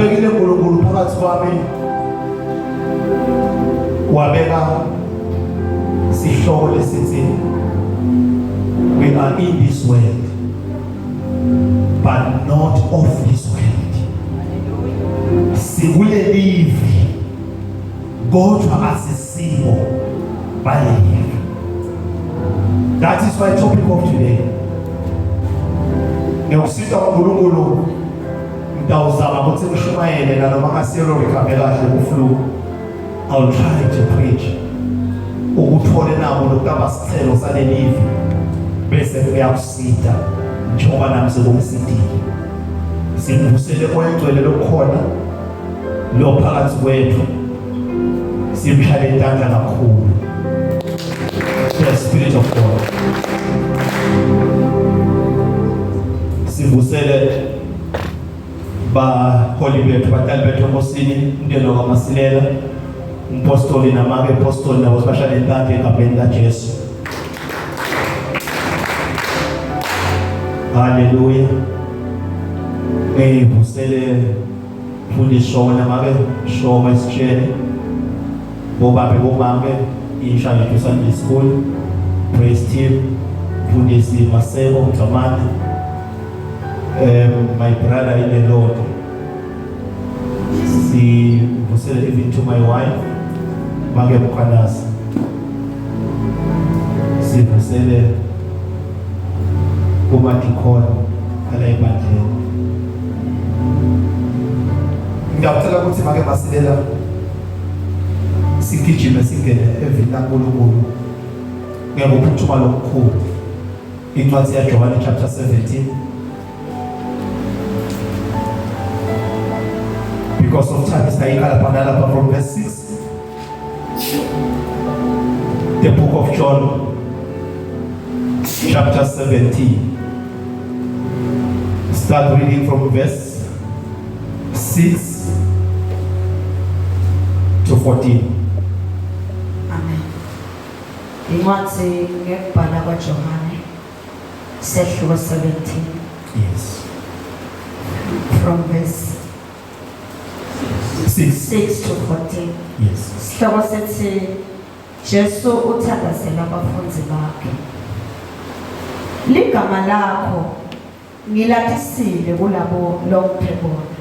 Ubekile uNkulunkulu phakathi kwami wabeka sihloko lesithi we are in this world but not of this world. Sikulelive kodwa asisibo balelive. That is my topic of today. Ngiyokusita uNkulunkulu ngitawuzama ukuthi ngishumayele nanoma ngasiyelo ngikhambe kahle kuflu. I'll try to preach. Ukuthole nabo lokutaba sithelo salelive bese kuyakusita njengoba nami sekungisitile. Sivusele oyingcwele lokukhona lo phakathi kwethu simshale intandla kakhulu the spirit of God sivusele baholi bethu batali bethu enkosini umndeni wakaMasilela umpostoli namake apostoli nabo sibashale intandla egameni laJesu Haleluya ngivusele Mfundisi Shongwe namake Shongwe sitshele bobabe bomame insha yethu Sunday School praise team Mfundisi Maseko Mgcamane um, my brother in the Lord sivusele even to my wife make Mkhwanazi sivusele kumadikoni ala ebandleni Ngiyacela ukuthi make masilela sigijime singene evini laNkulunkulu ngekuphuthuma lokukhulu. Incwadi yaJohane chapter 17 Because of time sitayikhala lapha nalapha from verse 6 The book of John chapter 17 Start reading from verse 6 to 14. Amen. Incwadi ngekubhala kwaJohane sehluko 17. Yes. From verse 6 6 to 14. Yes. Sihloko sethi Jesu uthandazela abafundi bakhe. Ligama lakho ngilathisile kulabo longiphe bona.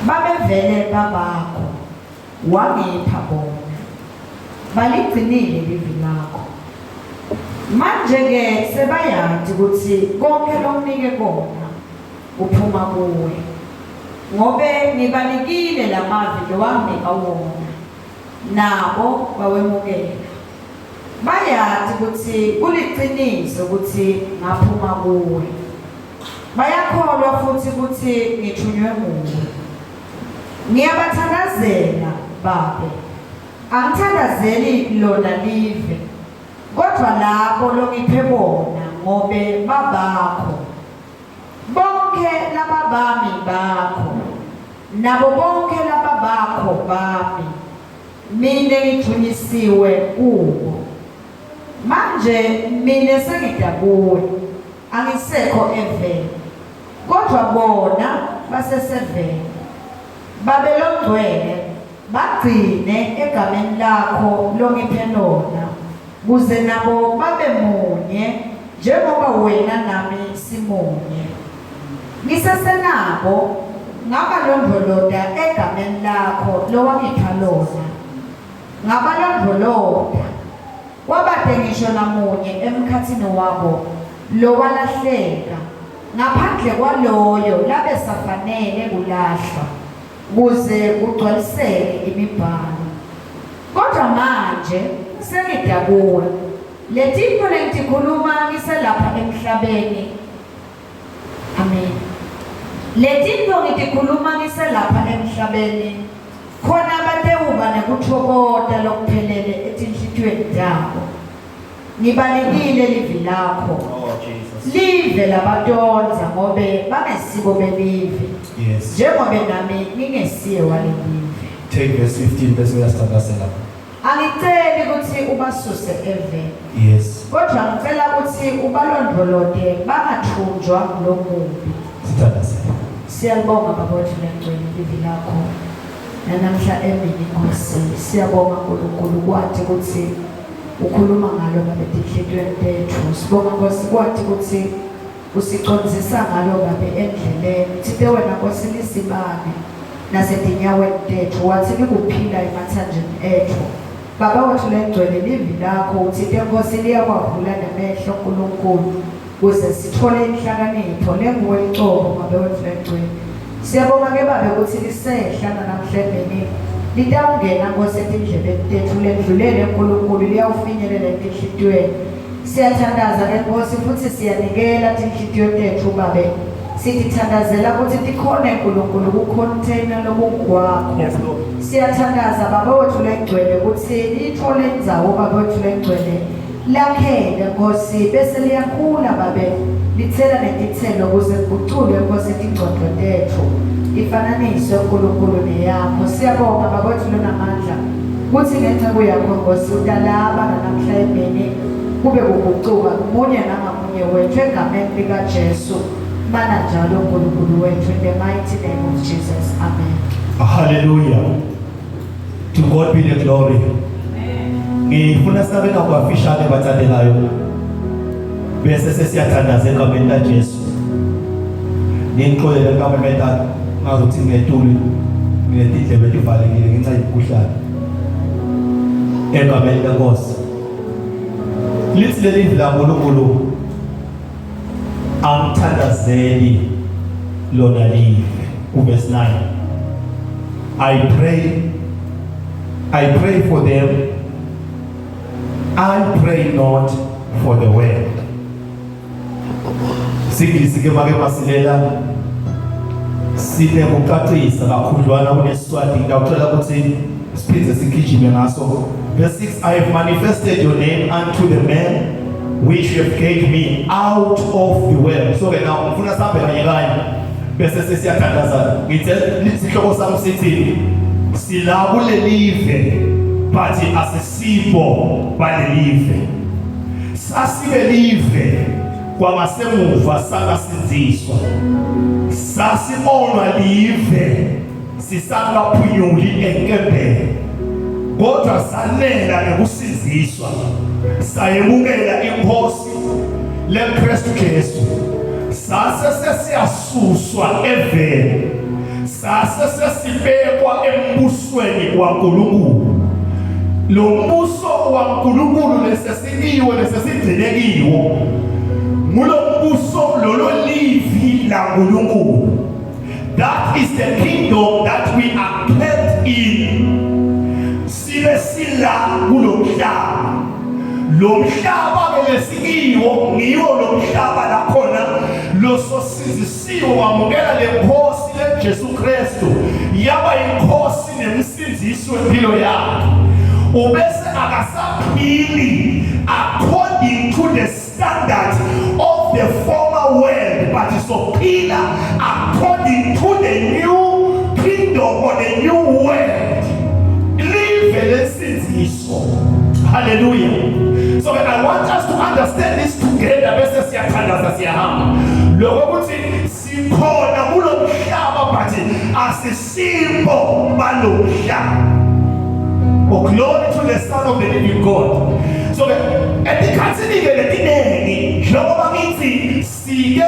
Babevele babakho wangipha bona. Baligcinile livi lakho. Manje ke sebayati ukuthi konke longinike kona kuphuma kuwe. Ngobe ngibanikile lamavi lowanginika wona. Nabo bawemukela. Bayati ukuthi kuliciniso ukuthi ngaphuma kuwe. Bayakholwa futhi ukuthi ngithunywe nguwe. Ngiyabathandazela Babe. Angithandazeli lona live, kodwa labo longiphe bona ngobe babakho. Bonke lababami bakho, nabo bonke lababakho bami, mina ngidunyisiwe kubo. Manje mina sengidabuwe, angisekho eveni, kodwa bona baseseveni. Babe longcwele, bagcine egameni lakho longiphe lona, kuze nabo babe munye njengoba wena nami simunye. Ngisesenabo ngabalondvolota egameni lakho lowangipha lona. Ngabalondvolota kwabate ngisho namunye emkhatsini wabo lowalahleka ngaphandle kwaloyo labesafanele kulahlwa kuze kugcwaliseke imibhalo. Kodwa manje sengidabuka. Letintfo lengitikhuluma ngiselapha emhlabeni. Amen. Letintfo ngitikhuluma ngiselapha emhlabeni khona batewuba nekutfokota lokuphelele etinhlitiyweni tabo. Ngibanikile livi lakho. Oh Jesus. Live labatondza ngobe bangesibo belive. Yes. Njengobe nami ngingesiye walelive. Take verse 15 bese uyasithandazela. Angiceli ukuthi ubasuse eveni. Yes. Kodwa ngicela ukuthi ubalondolote bangathunjwa ngulomubi. Sithandazela. Siyalibonga Baba wethu lengcwele livi lakho nanamhla emini Nkosi. Siyabonga Nkulunkulu kwati ukuthi ukhuluma ngalo Babe etinhlitiyweni tetfu. Sibonga Nkosi kwati ukuthi usicondzisa ngalo Babe endleleni. Thite wena Nkosi lisibane nasetinyaweni tetfu, watsi likuphila ematsanjeni etfu. Baba wethu lengcwele livi lakho utsite Nkosi liyakwavula nemehlo Nkulunkulu kuze sitfole inhlakanipho lenguwe lucobo Babe wetfu lengcwele. Siyabonga ke Babe kutsi lisehla nanamhla emini litawungena Nkosi etindlebeni tetfu lendlulele Nkulunkulu liyawufinyelela etinhlitiyweni. Siyathandaza ke Nkosi futsi siyanikela tinhlitiyo tetfu Babe sitithandazela kutsi tikhone Nkulunkulu kukhonthena lokungukwakho. Yes, Lord. Siyathandaza Baba wetfu lengcwele kutsi liyitfole indzawo Baba wetfu lengcwele lakhele Nkosi bese liyakhula Babe litsela netitselo kuze kuguculwe Nkosi tingcondvo tetfu tifananiswe Nkulunkulu neyakho. Siyabonga Baba wetfu lonamandla kutsi ngenceku yakho Nkosi utalaba nanamhla emini kube kugucuka kumunye nangamunye wetfu egameni likaJesu. Mana njalo Nkulunkulu wetfu in the mighty name of Jesus. Amen. Hallelujah. To God be the glory. Ngifuna sabe nakwafishane bathandekayo. Bese sesiyathandaza egameni laJesu. Ningixolele ngamemeta ngazuthi ngetulu nginetindlebe tivalekile ngenxa yemkhuhlane. Egameni leNkosi. Lithi leli laNkulunkulu angithandazeli lona live kuverse 9 I pray for them I pray not for the world Singisi ke make masilela sine kucacisa kakhudlwana kunesiswati ngiyacela ukuthi siphinde sigijime ngaso verse 6 I have manifested your name unto the men which you have gave me out of the world so ke now ngifuna sihambe kanye kanye bese sesiyathandaza ngithe isihloko sami sithi sila kulelive but asisibo balelive sasibe live kwangasemuva sangasindziswa sasibonwa live sisangaphunyuli enkembeni kodwa sanela ngekusindziswa sayemukela inkosi leKristu Jesu sase sesiyasuswa eveni sase sesibekwa embusweni waNkulunkulu lo mbuso waNkulunkulu lesesikiwo lesesigcinekiwo ngulo mbuso lolo livi laNkulunkulu That is the kingdom that we are kept in. Sibe sila kulomhlaba. Lo mhlaba ke lesikiwo ngiwo lo mhlaba la khona lososindisiwe wamukela lenkosi leJesu Kristu yaba inkosi nemsindisi wempilo yakhe. Ubese akasaphili according to the standard of the former world but sophila according to the new kingdom or the new world live lensindiso hallelujah so I want us to understand this together bese siyathandaza siyahamba lokho ukuthi sikhona kulomhlaba but asisibo balomhlaba Oh glory to the son of the living God. So ke etikhathini ke letiningi njengoba ngithi sike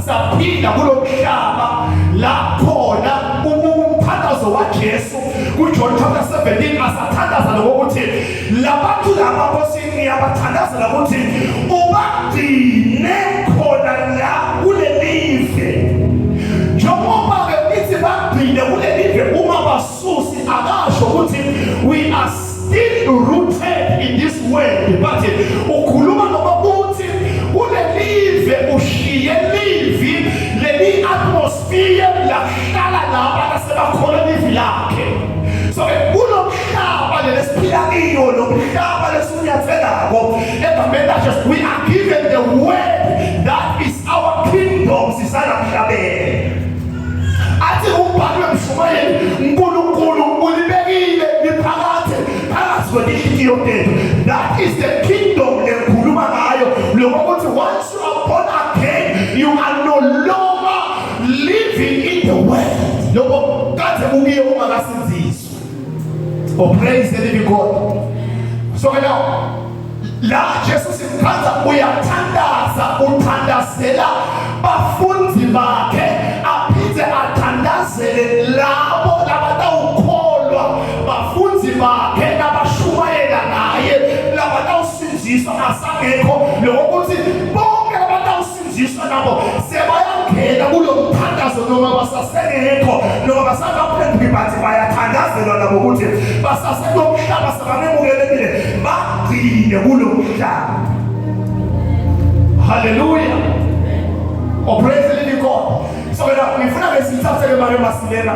saphila kulomhlaba la khona umthandazo waJesu kuJohn chapter 17 asathandaza lokuthi labantu laba Nkosi ngiyabathandazela ukuthi ubagcine khona la kulelive njengoba ke nithi bagcine kulelive uma basusi akasho ukuthi we are still rooted in this world but ukhuluma noma kuthi kulelive ushiye livi leli atmosphere lahlala laba lasebakholwa livi lakhe so ke kulomhlaba lesiphila kiyo lo mhlaba lesiwunyathelako egameni laJesu we are given the word that is our kingdom sisala mhlabeni athi umbhali wemshumayeli uNkulunkulu ulibekile liphakathe phakathi kwetinhliziyo tethu that is the kingdom lengikhuluma ngayo lokuthi once you are born again you are no longer living living in the world lokho kade ukiye ungakasindziswa. Oh, praise the living God. So ke now la Jesu simkhanza uyathandaza, uthandazela bafundi bakhe, aphinde athandazele labo labatawukholwa bafundi bakhe nabashumayela ngaye, labatawusindziswa asangekho. Lokuthi bonke labatawusindziswa nabo sebayangena kulo mthandazo, noma basasengekho, noma basangaphenduki, bathi bayathandazelwa nabo ukuthi basasekulomhlaba sebamemukelekile, bagcine kulo mhlaba. Haleluya. Oh, praise the living God. So wena ngifuna ke sithathe ke manje masilela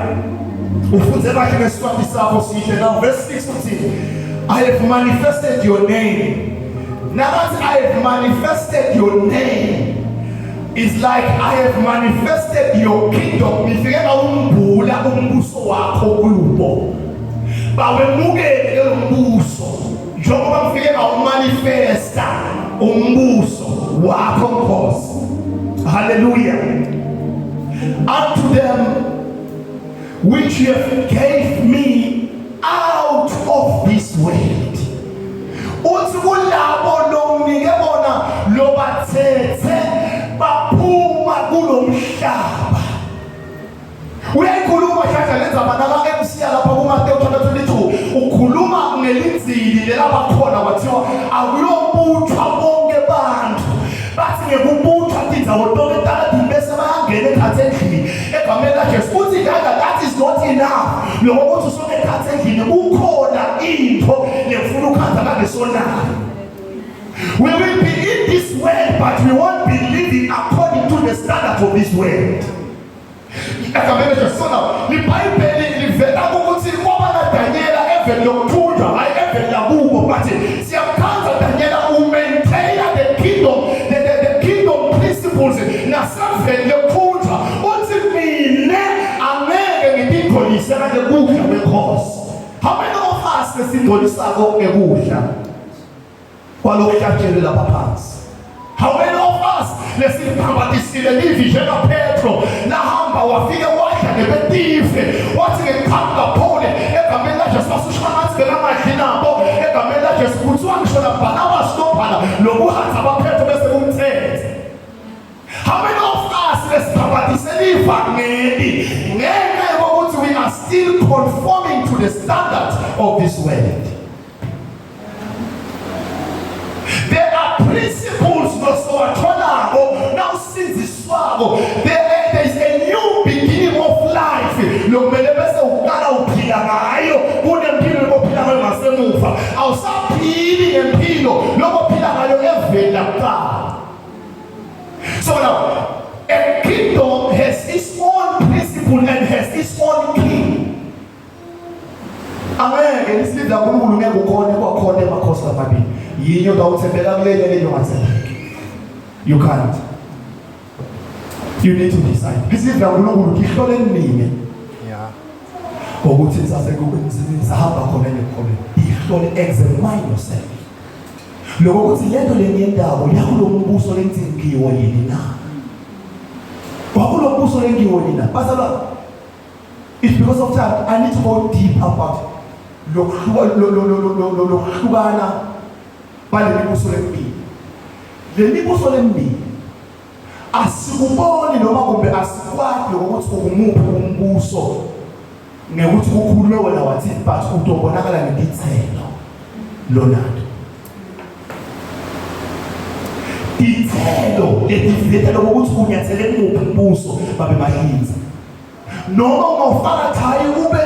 ufunze kahle ngesiswati sakho sihle. Now verse 6 uthi, "I have manifested your name." Nakathi "I have manifested your name" is like "I have manifested your kingdom." Ngifike ngawumbula umbuso wakho kubo, bawemukele lo mbuso njengoba ngifike ngawumanifesta umbuso wakho, Nkosi. Hallelujah. "Unto them which you have gave me out of this world." Uthi kulabo longinike bona, lobathethe baphuma kulomhlaba. Uyayikhuluma hlahla lenzaba naka MC lapha kuMateyu chapter 22, ukhuluma ngelinzili lelabakhona, kwathiwa akuyobuthwa bonke bantu, bathi ngekubuthwa tindzawo tonke taladini bese bayangena ekhatsi endlini egameni laJesu. Uthi dada, that is not enough. Lokho kuthi usuke ekhatsi endlini, kukhona into lekufuna ukhanza kangesonayo. We will be in this world, but we won't be living according to the standards of this world. Egameni laJesu. So now liBhayibheli livela ukuthi kwaba naDanyela eveni lokuthunjwa, hayi eveni lakubo, but siyamkhanza Danyela umaintaina the kingdom, the kingdom principles naseveni lokuthunjwa. Uthi mine angeke ngitingcolise kanje kudla kwenkosi. How many of us lesingcolisako ngekudla kwalokuhlatshelwe lapha phansi? How many of us lesiphambanisile livi njengaPetro lahamba wafike wadla nebetive, wathi ngeqhamuka Paul egameni laJesu, wasusha ngathi bekangadli nabo egameni laJesu? Kuthiwa ngisho naBarnabas nobhala lokuhanza abaPetro bese kumthethe. How many of us lesiphambanise livangeli ngenxa yokuthi we are still conforming to the standards of this world? There are principles nosowatholako nawusindziswako. There is a new beginning of life lokumele bese uqala uphila ngayo kunempilo lokuphila ngayo ngasemuva. Awusaphili ngempilo lokuphila ngayo eveni lakuqala. So now a kingdom has its own principle and has its own king. Angeke lisilidla uNkulunkulu, ngeke ukhone kwakhona emakhosi amabili. Yinye utawuthembeka kulele, lenye ungathembeki. You can't. You need to decide. Lisilidla uNkulunkulu ngihlole nini ukuthi sahamba khona nekholweni. Ihlole, examine yourself, lokho ukuthi lento lenyendawo yakulo mbuso lengiwo yini na, kwakulo mbuso lengiwo yini na. Bazalwane, it's because of time I need to go deep about lokuhlukana bale mibuso lemibili. Le mibuso lemibili asikuboni noma kumbe asikwati ukuthi ukumuphi umbuso ngekuthi kukhulume wena wathi, but utobonakala ngetitselo lonato, titselo letiveta lokuthi unyathele kumuphi umbuso, babe bahlinza. Noma ungawufaka thayi ube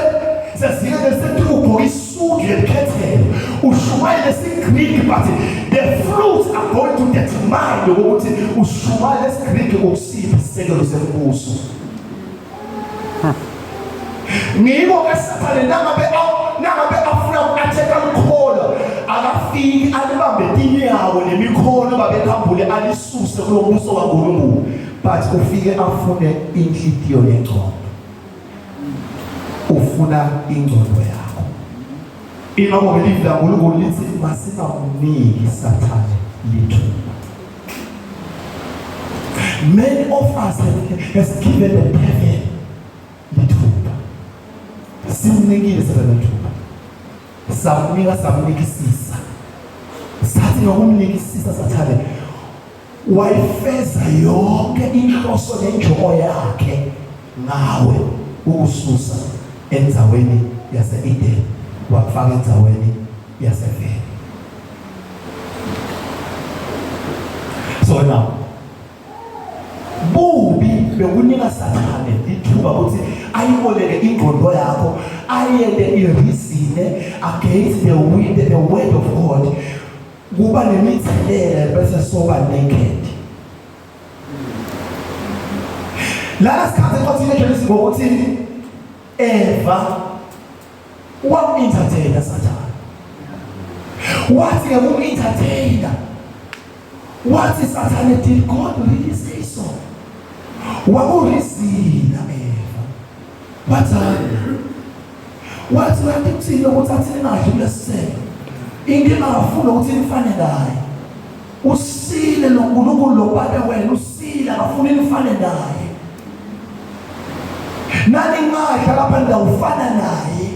sezingeni elisethi ugqoke isudu yelikhethelo, ushumayele isiGreek, but the fruits are going to determine ukuthi ushumayele isiGreek ukusiphi isisekelo sembuso. Ngiko ke Sathane nangabe afuna uku-atheka likholwa, akafiki alibambe tinyawo nemikhono babekhambule alisuse kulo mbuso kaNkulunkulu, but ufike afune inhliziyo yengcondo, ufuna ingcondo yakho. Ingakho-ke livi laNkulunkulu lithi masingamniki Sathane lithuba. Many of us has given the devil Simnikile sathane ithuba. Samnika samnikisisa. Sathi nokumnikisisa sathane wayifeza yonke inhloso nenjongo yakhe ngawe ukususa endzaweni yase-Eden wakufaka endzaweni yaseveni. So now bubi bekunika sathane ithuba ukuthi ayiboleke ingqondo yakho ayente ireason against the wind the word of God kuba nemithelela bese soba naked lana sikhathi encwadini yeGenesis ngokuthi Eva wamu-entertaina Sathane wathi ngekum-entertaina wathi Sathane did God really say so wakurizina Eva wathanda wathi kanti kuthini ukuthi athi ningadli kulesiselo inkinga akafuni ukuthi nifane naye usile lo nkulunkulu lo babe wena usile akafuni nifane naye nani ngadla lapha ndawufana naye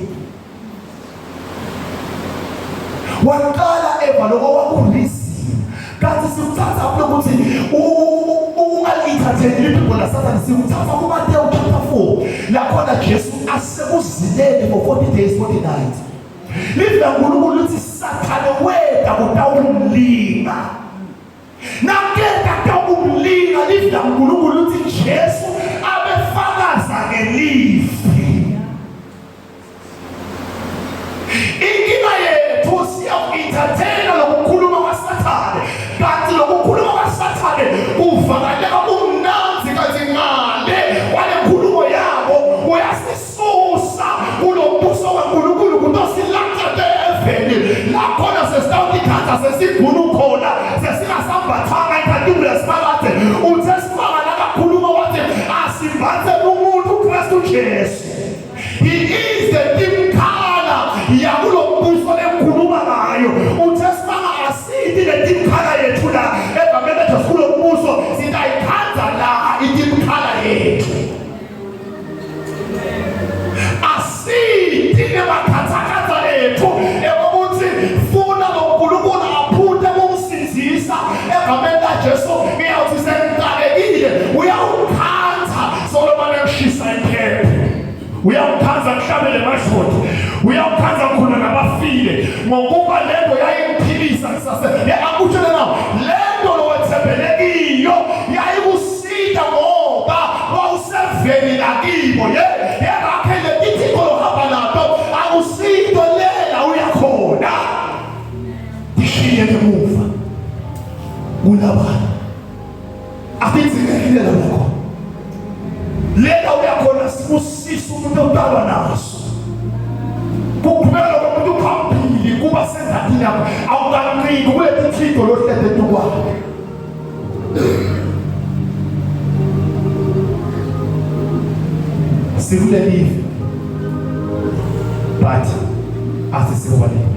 waqala eva lokho wakurizina kanti sikuthatha kulokuthi ungali-entertain liphimbo lasathane sikuthatha kuMateyu chapter 4 lakhona Jesu asekuzileni for 40 days 40 nights livi laNkulunkulu lithi sathane weda kutawumlinga nakeda kutawumlinga livi laNkulunkulu lithi Jesu abefakaza ngelivi Inkinga yethu siyaku-entertaina lokukhuluma kwaSathane, kanti lokukhuluma kwaSathane kuvakaleka kumnandzi kanti ngale kwale nkulumo yabo uyasisusa kulo mbuso kaNkulunkulu kutosilacate eveni lakhona sesitawutikhatha sesigunu khona sesingasambathanga ikhatimbu yesimakade uthe simanga nakakhuluma wathi asimbathe umuntu uKristu Jesu He is the timkhala yakulombuso lengikhuluma ngayo. Uthe sibanga asithi le timkhala yethu la egameni lethu kulombuso sitayikhandza la itimkhala yethu. Asithi nemakhathakhatha ethu ekokuthi funa lo Nkulunkulu aphute ukumsindisa egameni laJesu ngiyawuthi sengixakekile uyawukhandza solomane kushisa iphepha uyawukhanza kuhlabele emadloti uyawukhanza khona nabafile ngokuba lento yayikuphilisa kusase akutshele nawo lento lowethembelekiyo yayikusita ngoba wawuseveni lakibo ye yerakhe letithixo lohamba nato akusito lela uyakhona tishiye emuva kulabani Athizekile lapho. Lena uyakhona sibusisa umuntu odalwa naso. Kuphumela komuntu phambili kuba sengathini yakho awukanqiki kuleti thixo lohlete etukwakhe. Sikulelive but asisikubalile.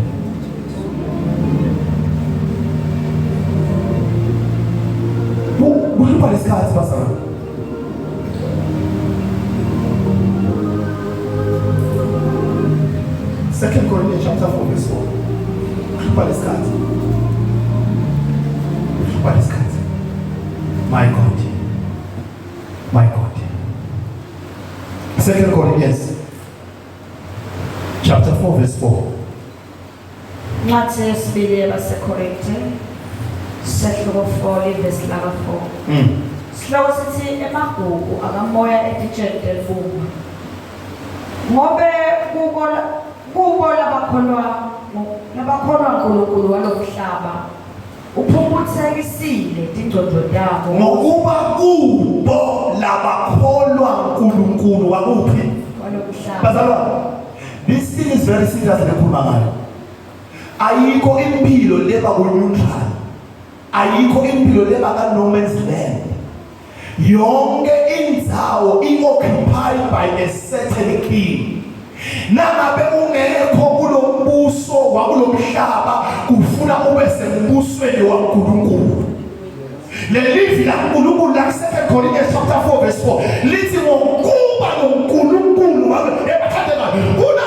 Kuhlupha lesikhathi bazalwane. Second Corinthians chapter 4 verse 4. Kuhlupha lesikhathi. Kuhlupha lesikhathi. My God. My God. Second Corinthians chapter 4 verse 4. Incwadi yesibili yabaseKorinte sehluko 4 livesi laka 4. Sihloko sithi emagugu akamoya etitsheni telibumba. Ngobe kubo kubo labakholwa labakholwa uNkulunkulu walomhlaba uphumputhekisile tingcondo tabo ngokuba kubo labakholwa uNkulunkulu wakuphi walomhlaba. Bazalwane This thing is very serious lekhuluma ngayo. Ayikho impilo leba ku neutral. Ayikho impilo leba ka no man's land. Yonke indzawo i-occupied by a certain king. Nangabe ungekho kulombuso wakulomhlaba kufuna ube sembusweni waNkulunkulu. Lelivi laNkulunkulu la 2 Corinthians chapter 4 verse 4 lithi ngokuba noNkulunkulu wabe ebathandekayo kuna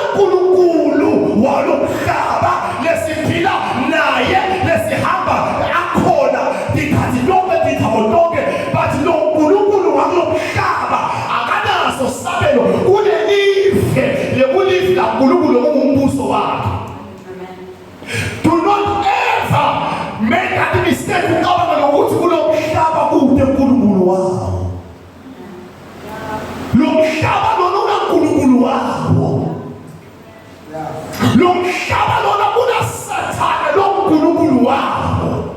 wakhe. Do not ever make that mistake ucabanga nokuthi kulomhlaba kude uNkulunkulu wawo. Lo mhlaba lona unaNkulunkulu wawo. Lo mhlaba lona unaSathane lo Nkulunkulu wawo.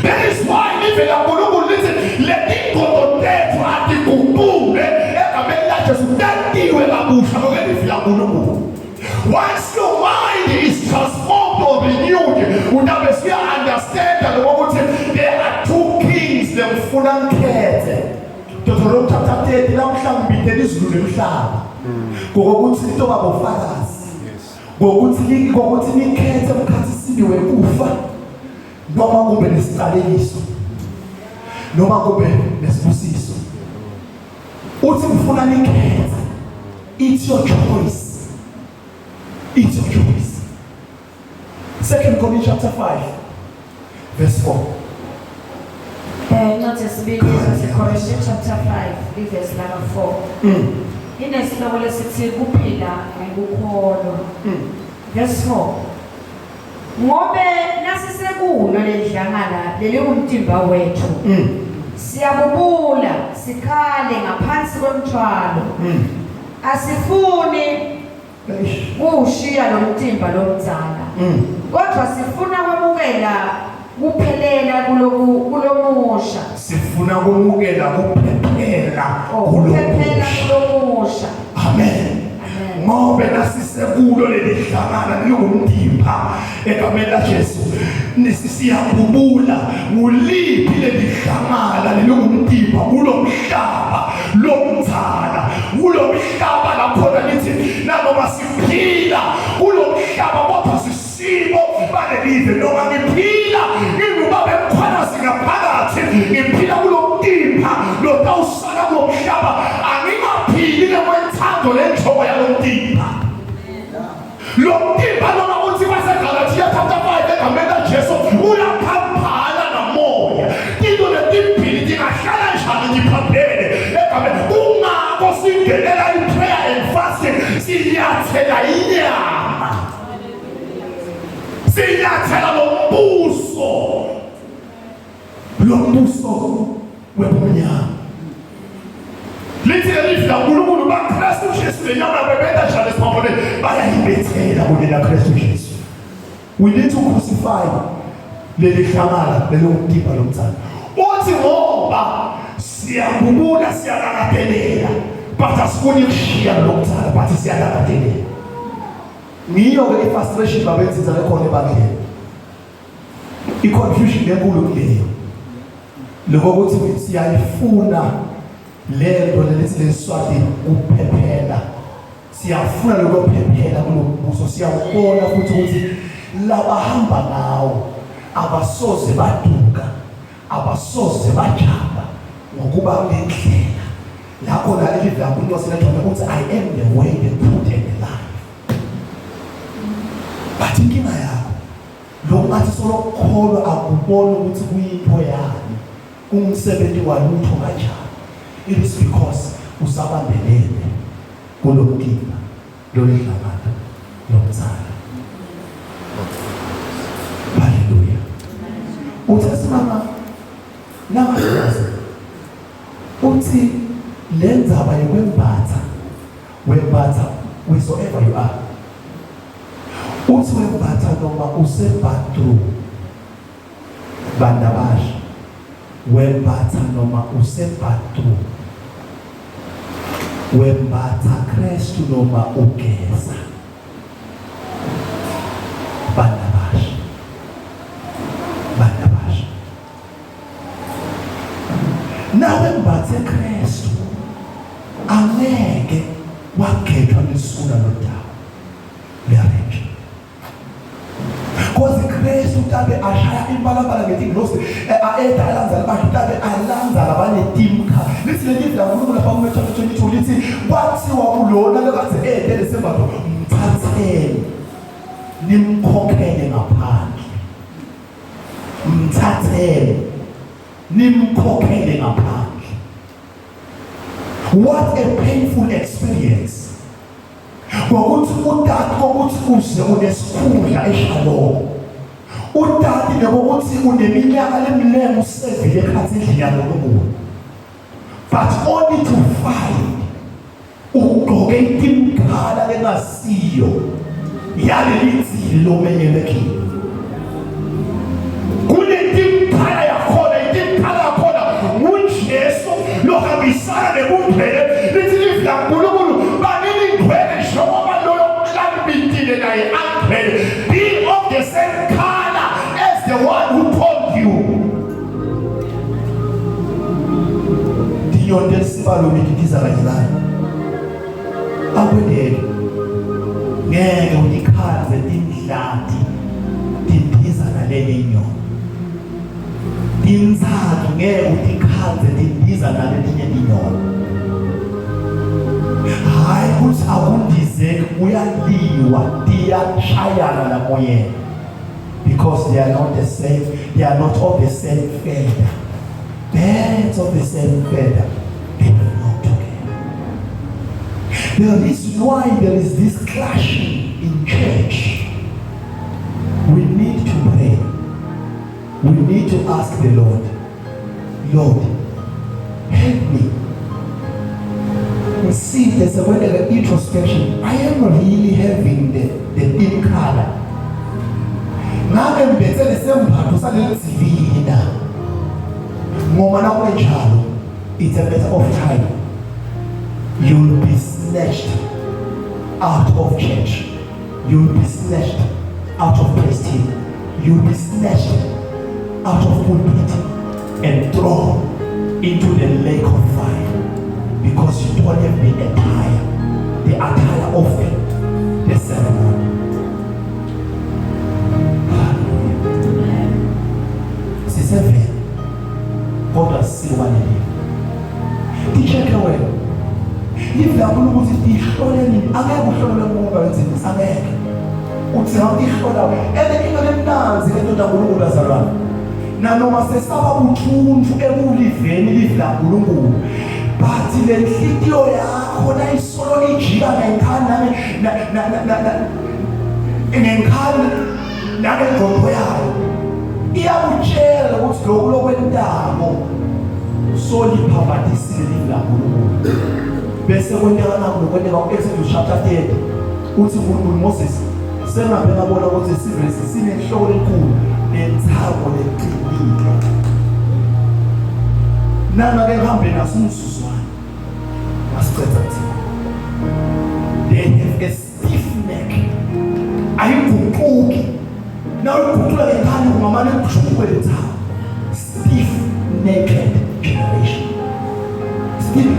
That is why live laNkulunkulu lithi letingodo tethu atiguqule egameni laJesu tentiwe kabusha ngokwelivi laNkulunkulu. Once your mind is transformed or renewed, utabe siya understand lokuthi there are two kings lengifuna ngikhethe. Deuteronomy chapter 30 lamhla ngibidela izulu nemhlaba. Ngokuthi litoba bofakazi. Ngokuthi ngokuthi nikhethe emkhathi wekufa noma kube nesiqalekiso noma kube nesibusiso. Uthi ngifuna nikhethe. It's your choice. It's your choice. Second Corinthians chapter 5 verse 4. Eh incwadi yesibili yaseKorinte chapter 5 ivesi laka 4. Inesihloko lesithi kuphila ngokukholwa. Verse 4. Ngobe nasisekulo lelidlangala leliwumtimba wethu. Siyabubula sikhale ngaphansi kwemthwalo. Asifuni kuwushiya lo mtimba lomdzala. Kodwa sifuna kwamukela kuphelela kuloku kulomusha. Sifuna kumukela kuphephela Oh, kuphephela kulomusha. Amen. Ngobe nasisekulo leli hlangana lingumtimba egameni laJesu nisisiyabubula nguliphi leli hlangana lelingumtimba kulomhlaba lomdzala kulomhlaba lakhona lithi nanoma siphila kulomhlaba kodwa sisibo balelive noma ngiphila ngingubaba emkhwanazi ngaphakathi ngiphila kulomtimba lotawusala kulomhlaba angingaphili ngekwentando lenjongo yalomtimba. Lo mtimba lona uthi kwaseGalathiya chapter 5 egameni laJesu uyaphambana namoya. Into letimbili tingahlala njani tiphambene egameni. Kungako singenela i-prayer and fasting sinyathela inyama. Sinyathela lo mbuso. Lo mbuso webumnyama. Lithi leli laNkulunkulu baKristu Jesu lenyama bebenta njalo esiphambanweni bayayibethela kulela Kristu Jesu. We need to crucify leli hlangala lelomtimba lomdzala. Uthi ngoba siyabubula siyalangatelela but asifuni ukushiya lomdzala but siyalangatelela. Ngiyo ke i-frustration babenziza lekhona ebandleni. I-confusion enkulu kuleyo. Lokho ukuthi siyayifuna lento lelithi leSwati kuphephela. Siyafuna lokuphephela kulombuso, siyawubona futhi ukuthi labahamba ngawo abasoze baduka, abasoze bajamba ngokuba kulendlela. La khona leli laNkulunkulu lethona ukuthi I am the way, the truth and the life. But inkinga yakho Lokungathi solokukholwa akuboni ukuthi kuyinto yani, umsebenzi walutho kanjani. It is because usabambelele kulomtimba lolidlakala lomzala. Haleluya. Uthe simama nangazi uthi le ndzaba yokwembatha wembatha wheresoever you are. Uthi wembatha noma use-bathroom bantu abasha wembatha noma use-bathroom wembatha Kristu noma ugeza bantu abasha bantu abasha nawe mbathe Kristu angeke wagejwa lisula lodaba marriage Cause Kristu tabe ashaya imbalabala ngetingilosi aeda alanza labantu tabe alanza labanetimkha lithi leli laNkulunkulu lapha kuma chapter 22 lithi kwathiwa kulona lokade ede lesembatho mthatheni nimkhokhele ngaphandle mthatheni nimkhokhele ngaphandle. What a painful experience. Ngokuthi utati kokuthi uze unesikhundla eShalom. Utati nokuthi uneminyaka leminingi usevile ekhathi endlini yaNkulunkulu. But only to find ugqoke itimkhala lengasiyo yaleli dzili lomenyelwe kilo. Kunetimkhala yakhona, itimkhala yakhona nguJesu lohambisana nebungcwele. Lithi livi laNkulunkulu banini ngcwele njengoba loyo lanibitile naye angcwele. Be of the same color as the one who called you. Tinyoni tesibalo nididiza kanye naye. Akwendeke. Ngeke utikhandze tindlati tindiza nalenye inyoni. Tintsatfu ngeke utikhandze tindiza naletinye tinyoni. Hayi ukuthi akundizeki kuyaliwa tiyashayana namoyeni. Because they are not the same, they are not of the same feather. Birds of the same feather, they belong together. The reason why there is this clashing in church, we need to pray. We need to ask the Lord, Lord, help me. See, there's a word like introspection. I am really having the deep color. Ngabe ngibethe lesembatho saleli dzili na? Ngoba nakunjalo, it's a matter of time. You'll be snatched out of church. You'll be snatched out of praise team. You'll be snatched out of pulpit and thrown into the lake of fire because you don't have the attire, the attire of the ceremony. Hallelujah. Sisevele kodwa siwanelile. Ticheke wena. Live lakho ukuthi tihlole nini? Angeke uhlolwe umuntu wenzini, angeke. Uthi awutihlola and into lemnanzi lento kaNkulunkulu azalwane. Nanoma sesaba buthuntu ekuliveni live laNkulunkulu. But le nhliziyo yakho nayisolo ijika ngenkhani nami na na na na ngenkhani nangengqondo yayo iyakutshela ukuthi lokhu lokwentamo soliphambanisile live laNkulunkulu. Bese kwenteka naku lokwenteka ku-Exodus chapter 30 uthi uNkulunkulu Moses sengabe ngabona ukuthi isive lesi sinenhloko lenkulu nenthako leqinile nangake ngihambe naso umzuzwana masiceda kuthina they have a stiff neck ayiguquki nawuyiguqula ngenkani ungamane kushukume le nthako stiff naked generation stiff,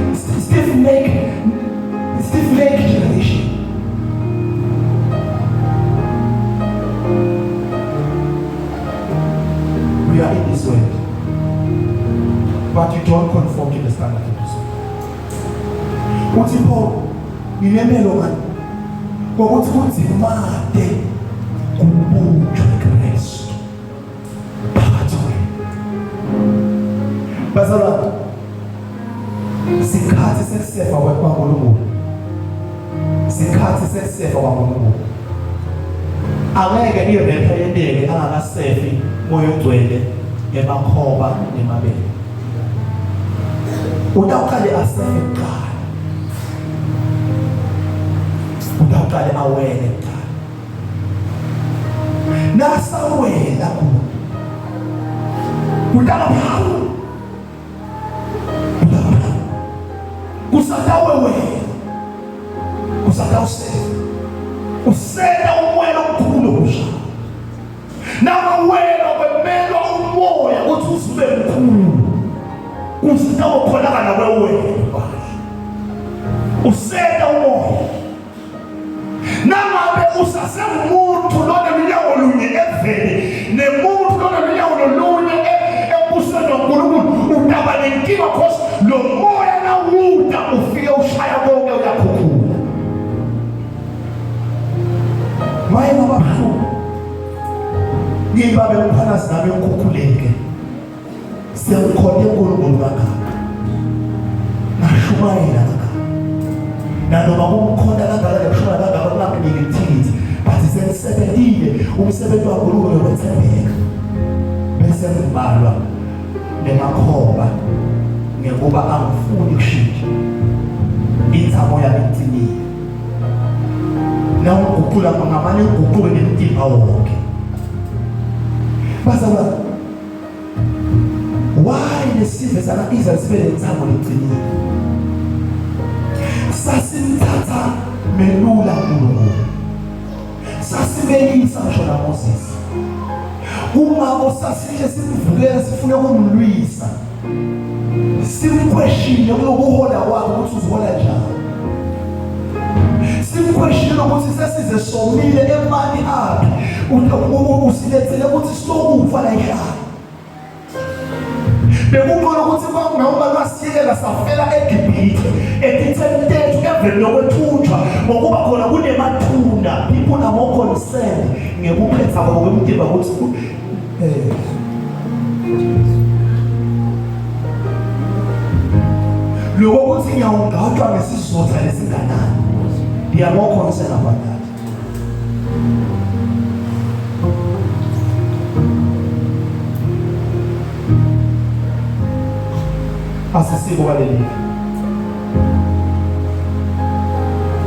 stiff neck stiff neck generation we are in this world but you don't conform to the standard of this world uthi Paul nginemelo ngani ngokuthi kunzimade kubutshwe Kristu phakathi kwenu. Bazalwane, sikhathi sekusefa kwaNkulunkulu. Sikhathi sekusefa kwaNkulunkulu. Angeke irepha yenteke angakasefi moya ogcwele emakhoba nemabele. Utawuqale asefe kuqala. Utawuqale awele kuqala. Nasawela kuyo. Kutala phawu. Kutala phawu. Kusatawe wena. Kusatawusela. Usela umoya omkhulu usha. Nawawela kwemelwa umoya ukuthi uzube mkhulu. Kusatawukhonakala kwewena. Usela umoya. Nangabe usasengumuntu lonelunyawo lunye eveni nemuntu lonelunyawo lolunye embusweni waNkulunkulu utaba nenkinga cause lo moya nawuda ufike ushaya konke uyakhukhula. Maye ngababuhlungu ngibabe umphakathi nami ukhukhuleke Siyamkhonta uNkulunkulu kangaka. Ngashumayela kangaka. Nanoma kumkhona kangaka nekushona kangaka kungakuniki ithikithi, but senisebentile umsebenzi waNkulunkulu wekwethembeka. Bese ngibalwa nemakhoba ngekuba angifuni kushintsha. Intsamo yami iqinile. Nawuguqula ngamane uguquke nemtimba wonke. Bazalwane, why lesive saka-Israel sibe nentsamo leqinile? Sasimthatha melula uNkulunkulu. Sasibekisa ngisho naMoses. Kungako sasihle simvukela sifune ukumlwisa. Simkhweshile kulokuhola kwakhe ukuthi uzihola njani. Simkhweshile ukuthi sesize somile emani aphi. Usilethele ukuthi sokufa la ekhaya. Bekungcono ukuthi kwakungawuba lwasiyekela safela eGibhithe etitheni tethu eveni lokwethunjwa ngokuba khona kunemathuna. People are more concerned ngekuphetha kwabo kwemtimba ukuthi eh lokho ukuthi ngiyawungqatshwa ngesizotha lesinganani. They are more concerned about that. Asisiko baleli.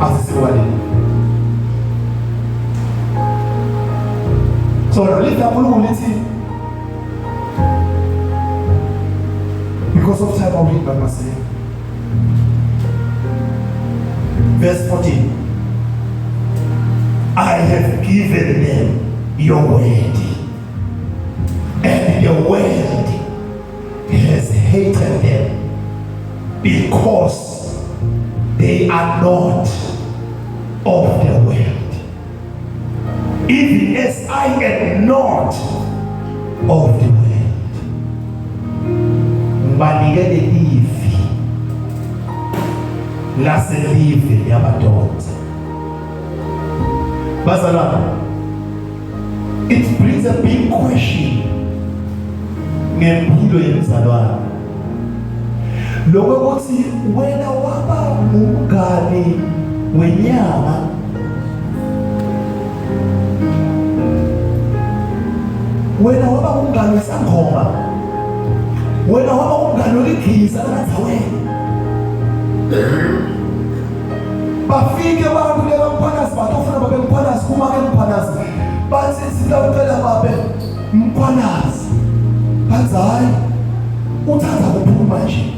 Asisiko baleli. So lithi uNkulunkulu lithi because of time I'll read by myself. Verse 14. I have given them your word, and the world has hated them because they are not of the world, even as I am not of the world. Ngibanike lelivi laselive yabadoda. Bazalwane, it brings a big question ngempilo yemzalwane. Lokho ukuthi wena waba umngani wenyama wena waba umngani wesangoma wena waba umngani welighiza langadzaweni bafike abantu lebamkhwanazi batofuna babe mkhwanazi kuma ke mkhwanazi bathi sitawucela babe mkhwanazi bathi hayi uthanda kuphuma nje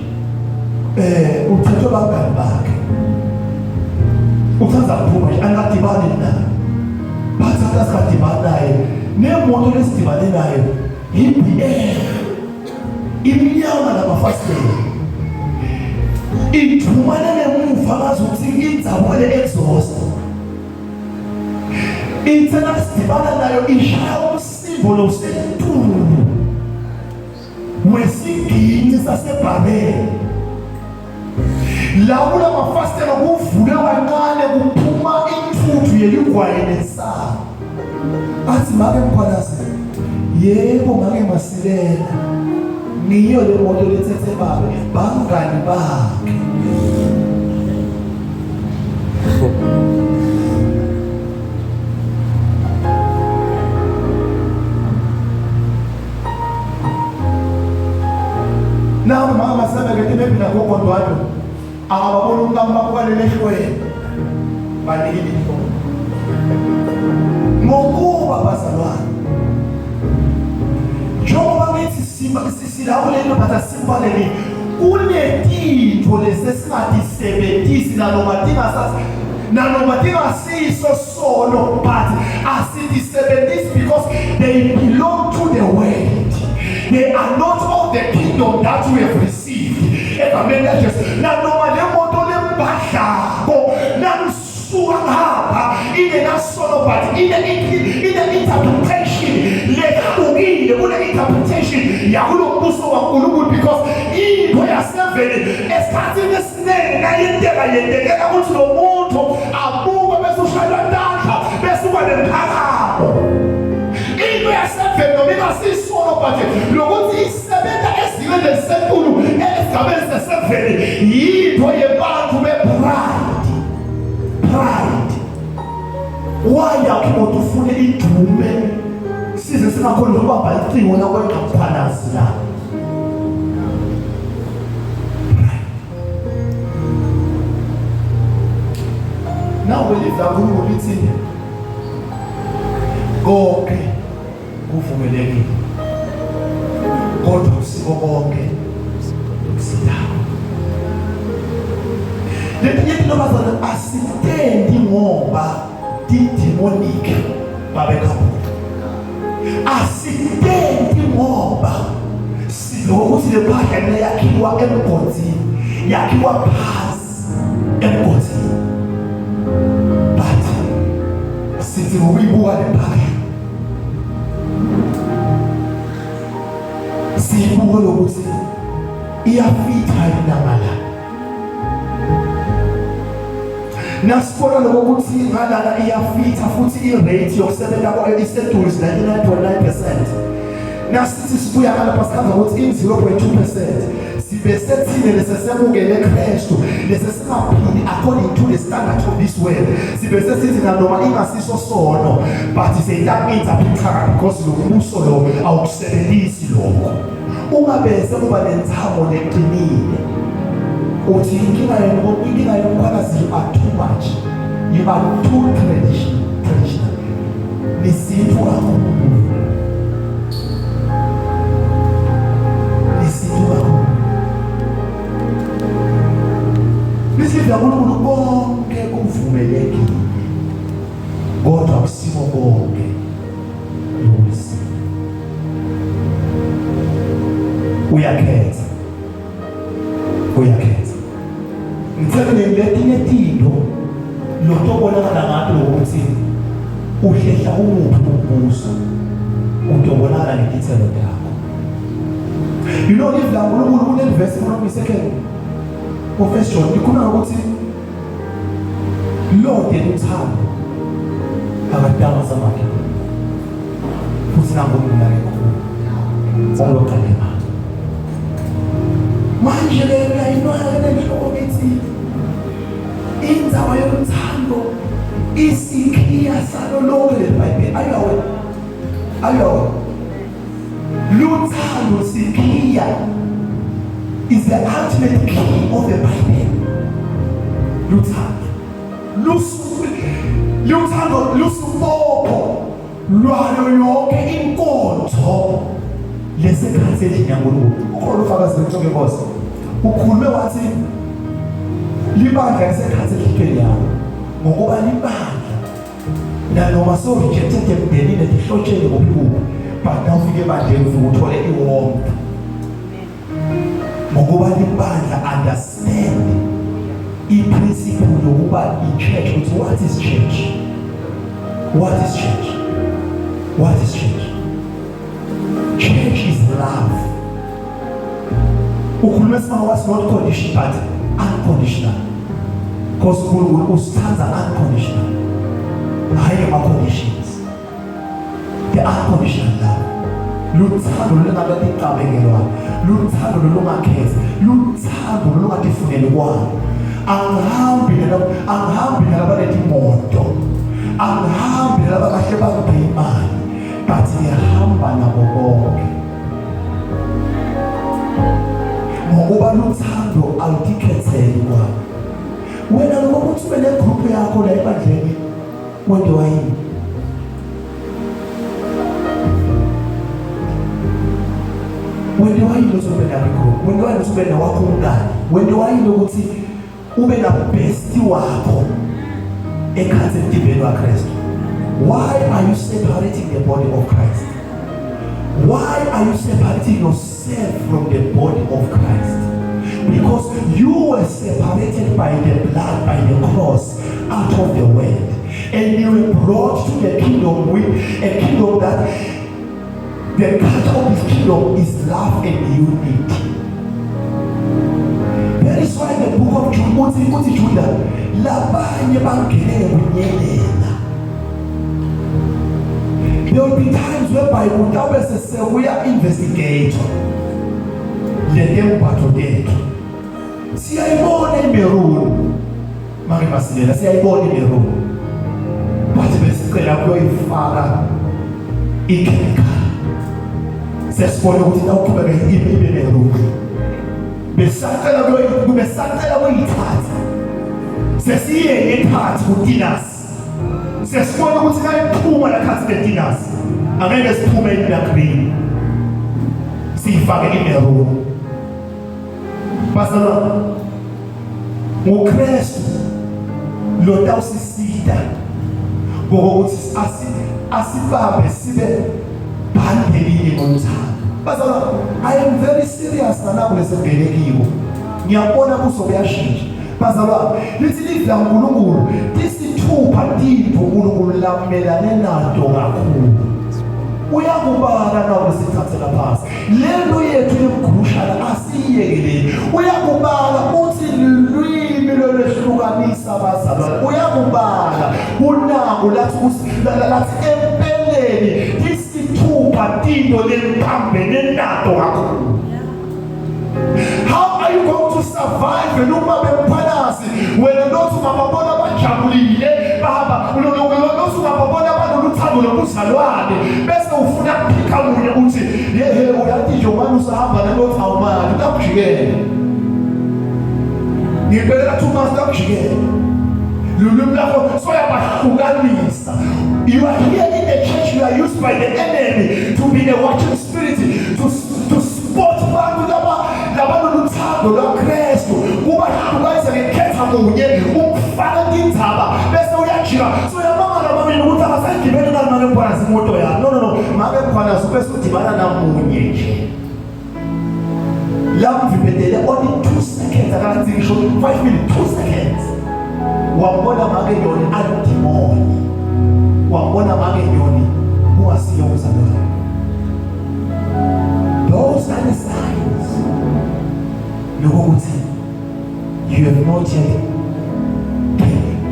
eh uthethwe bangani bakhe uthanda kuphuma nje angadibani naye bathi akasikadibani naye nemoto lesidibane nayo yi-BM imnyama lamafasitela ithumane nemuva ngazuthi indzabo le-exhaust ithe nasidibana nayo ishaya umsindo losetulu wesiginci sasebhabele la kula mafasitela kuvulwe kancane kuphuma intuthu yeligwayi nensangu athi make mkhwanazi yebo make masilela ngiyo le moto lethethe babe bangani bakhe Nawu mama sebekete bebi nagogo Ndwandwe akababona umkami babukalele ehlweni banikile inhloko ngokuba bazalwane njengoba ngithi silawule into but asibalekile kunetinto lesesingatisebenzisi nanoma tingasasi nanoma tingasiso sono but asitisebenzisi because they belong to the world they are not of the kingdom that we have received egameni laJesu nanoma le moto lembadlako nakusuka ngapha ingenasono but ine ine interpretation lehlukile kune interpretation yakulo mbuso waNkulunkulu because into yaseveni esikhathini esiningi nayenteka yentekela ukuthi lo muntu abukwe bese ushaywa tandla bese uba nemphakamo into yaseveni noma ingasisono but lokuthi isebenza ezingeni elisenkulu esigabeni seseveni yinto yebantu bepride. Why yakho imoto ufune idume size singakhona ukubamba icingo lakwenza mkhwanazi la. Nawe live laNkulunkulu lithi konke kuvumelekile kodwa usiko konke lokusindako. Letinye tintombazane asitendi ngoba ti-demonic babekhabula. Asitendi ngoba silokuthi le phahla leyakhiwa emgodini yakhiwa phansi emgodini. But sithi ngokuyibuka le phahla siyibuke lokuthi iyafitha inama la nasibona lokho ukuthi ngalana iyafitha futhi i-rate yokusebenza kwayo iseduze 99.9%. Nasithi sibuya ngalapha sikhaza ukuthi in-0.2% sibe sethile lesesemukele Kristu lesesingaphili according to the standard of this world, sibe sesithi nanoma ingasiso sono but seyitamitha phithaka because lo mbuso lo awukusebenzisi lokho. Ungabese kuba nenzamo leqinile uthi inkinga yenu, inkinga yenu mkhwanazi, you are too much, you are too traditional, nisintu kakhulu, nisintu kakhulu. Lisidla uNkulunkulu konke kuvumelekile kodwa akusiko konke lokulisile. Uyakhetha, uyakhetha. Ngithe letinye tinto lotobonakala ngato ukuthi uhlehla umuphi umbuso utobonakala ngetithelo takho. You know, if la uNkulunkulu kunelivesi from second of John ikhuluma ngokuthi lode uthando akadanga samakhe futhi nangomnake khulu oloqalema. Manje ke uyayinwaya lenhloko ngithi indzaba yothando isikhiya salo lonke leBhayibheli. Ayowe ayowe luthando sikhiya is the ultimate key of the Bible. Luthando lusu luthando lusubopho lwayo yonke inkonzo lesekhathi endlini yaNkulunkulu. Ukhona ufakazi lenhloko yenkosi ukhulume wathi libandla lesekhathi enhlitweni yakho ngokuba libandla nanoma so rejected emndenini etihlotsheni kuphi kuphi, but nawufika ebandleni ufike uthole i-warmth ngokuba libandla understand i-principle yokuba i-church ukuthi what is church, what is church, what is church. Church is love. Ukhulume simama was not condition but unconditional, because uNkulunkulu usithanda unconditional, hayi ama-conditions. The unconditional love, luthando lolungakaticabangelwa, luthando lolungakhethi, luthando lolungatifuneli kwalo. Angihambi nalabo, angihambi nalabanetimoto, angihambi nalaba kahle bangiphe imali, but ngiyahamba nabo bonke ngokuba luthando alutikhetheli kwami. Wena lokho ukuthi ube negroup yakho la ebandleni wendiwa yini? Wendiwa yini ukuthi ube nayo igroup? Wendiwa yini ukuthi ube nowakho umngane? Wendiwa yini ukuthi ube na besti wakho ekhathi emtimbeni waKristu? Why are you separating the body of Christ? Why are you separating yourself from the body of Christ? Because you were separated by the blood, by the cross, out of the world, and you were brought to the kingdom with a kingdom that the culture of this kingdom is love and unity. That is why the book of Jude uthi Judah labanye bangene ngekunyelela. There will be times whereby utawube sesekuya investigate le tembatho tethu. Siyayibona imeruni make masilela, siyayibona imeruni but bese Sesicela kuyoyifaka ichemical. Sesibona ukuthi itawuqhubeka ibe ibe nerudi. Besacela besacela kuyithatha. Sesiye ngekhathi kuTinas. Sesibona ukuthi nayiphuma lakhathi leTinas angeke siphume iblack green. Siyifake imaroon. Bazalwane, nguKristu lo tawusisita ngokuthi asibambe sibe bhande linye ngothando. Bazalwane, I am very serious nalabo lesibheke kiwo. Ngiyabona kuso kuyashintsha. Bazalwane, lithi livi laNkulunkulu tisithupha tintfo uNkulunkulu lamelane nato kakhulu. Uyakubala nawe sithathela phasi. Lento yethu yokugrushana asiyiyekeleni. Uyakubala uthi lulwimi lolwehlukanisa abazalwane. Uyakubala kunako lathi lathi empeleni tisithupha tinto leliphambene nato kakhulu. How are you going to survive noma bemphalazi wena lothi ungababona bajabulile baba lothi ungababona banoluthando lobuzalwane bese ufuna kuphika munye uthi yehe uyathi nje ubani usahamba nalothi awumali utakujikela ngibekela two months utakujikela lulwimi lakho soyabahlukanisa you are here in the church you are used by the enemy to be a watching spirit to spot bantu laba labanoluthando lwaKristu kubahlukanisa ngekhetha munye umfaka indzaba bese uyajika so uyamangala mabili ukuthi akasayigibeli ngani manje mkhwanazi imoto yakho no no no make mkhwanazi bese udibana namunye nje lamvimbetele only 2 seconds akathi ngisho 5 minutes 2 seconds wambona make nyoni aludimoni wambona make nyoni kungasiyo umzalwane. Those are the signs lokuthi you have not yet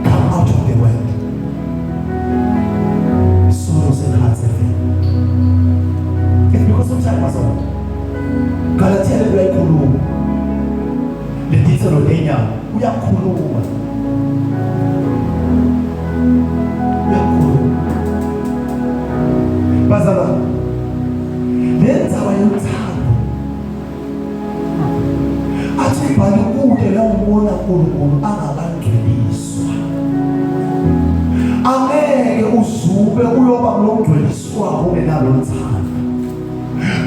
come out of the world. Sorrows and hearts have It's because of time bazalwane. Galatia le uyayikhuluma. Letitselo lenyama uyakhuluma. Uyakhuluma. Bazalwane, le ndzaba yothando athi ibhali kude la ubona uNkulunkulu angakangcweliswa. Angeke uzube uyoba kulokungcweliswa ungenalo uthando.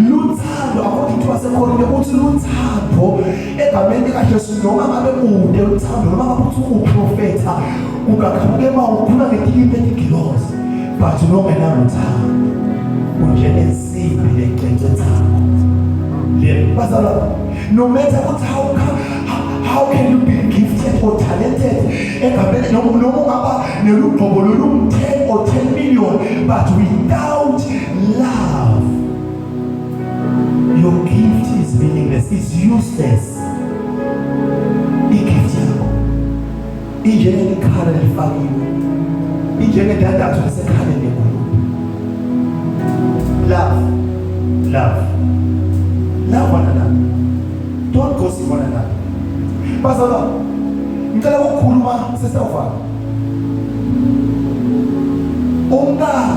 Luthando according to waseKorinte uthi luthando egameni likaJesu noma ngabe kude luthando noma ngabe uthi uprofetha ungaqhamuka ema ukhuluma ngetilimi etingilozi but nongenaluthando unjengensimbi lenkcenkcethako le bazalwane no matter ukuthi how, how can you be gifted or talented egameni noma noma ungaba nelugqobo lolungu 10 or 10 million but without love your gift is meaningless is useless igift yakho injengekhala elifakiwe injengedandatho lisekhaleni lengulube love love love one another don't gossip one another bazalwane ngicela ukukhuluma sesawuvala umntana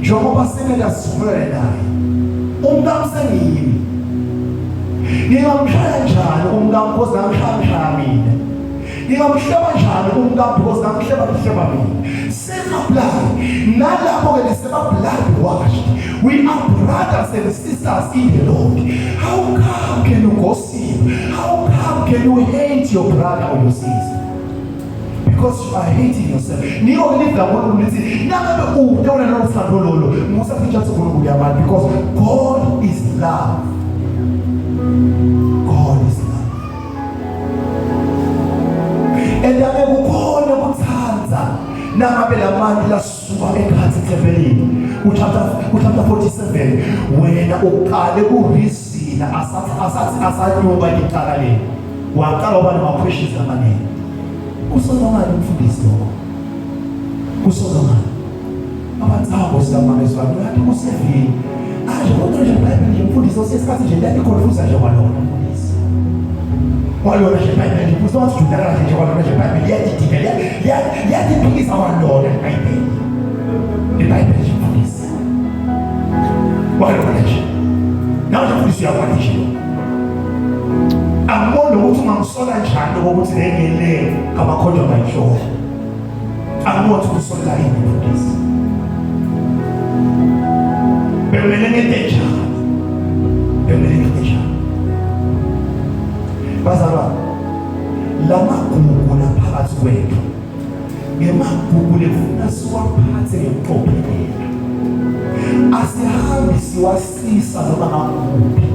njengoba simele asivumelane naye umntana sengiyimi ngingamshaya njani umntana because ngamshaya ngishaya mina ngingamhleba njani umntana because ngamhleba ngihleba mina same apply nalapho ke leseba blood washed we are brothers and sisters in the Lord how come can you gossip how come can you hate your brother or your sister because you are hating yourself niko live laNkulunkulu lithi nangabe ude unalolo thando lolo musa futhi uthi uNkulunkulu uyamani because God is love God is love and ake kukhona ukuthanda nangabe lamanti lasuka ekhathi ethempelini uchapter uchapter 47 wena uqale kurizina asathi asathi asanyuka icala leli waqala uba nama-questions amaningi Kusolongani umfundisi lokho? Kusolongani? Abathabo sikamamezwani uyathi kusevini. Anje kodwa nje iBhayibheli nje mfundisi osesikhathi nje liyakuconfuse nje kwalona mfundisi. Kwalona nje iBhayibheli mfundisi wasijudakala nje kwalona nje iBhayibheli liyadidika liyadiphikisa kwalona iBhayibheli. uyakwati nje Angiboni ukuthi ungamsola njani ukuthi lengele ngamakhondom ayinhloko. Angiboni ukuthi usola yini mfundisi. Bekumele ngente njani? Bekumele ngente njani? Bazalwane, lamagugu laphakathi kwethu ngemagugu lefuna siwaphathe ngekucophelela. Asihambi siwasisa noma ngakuphi.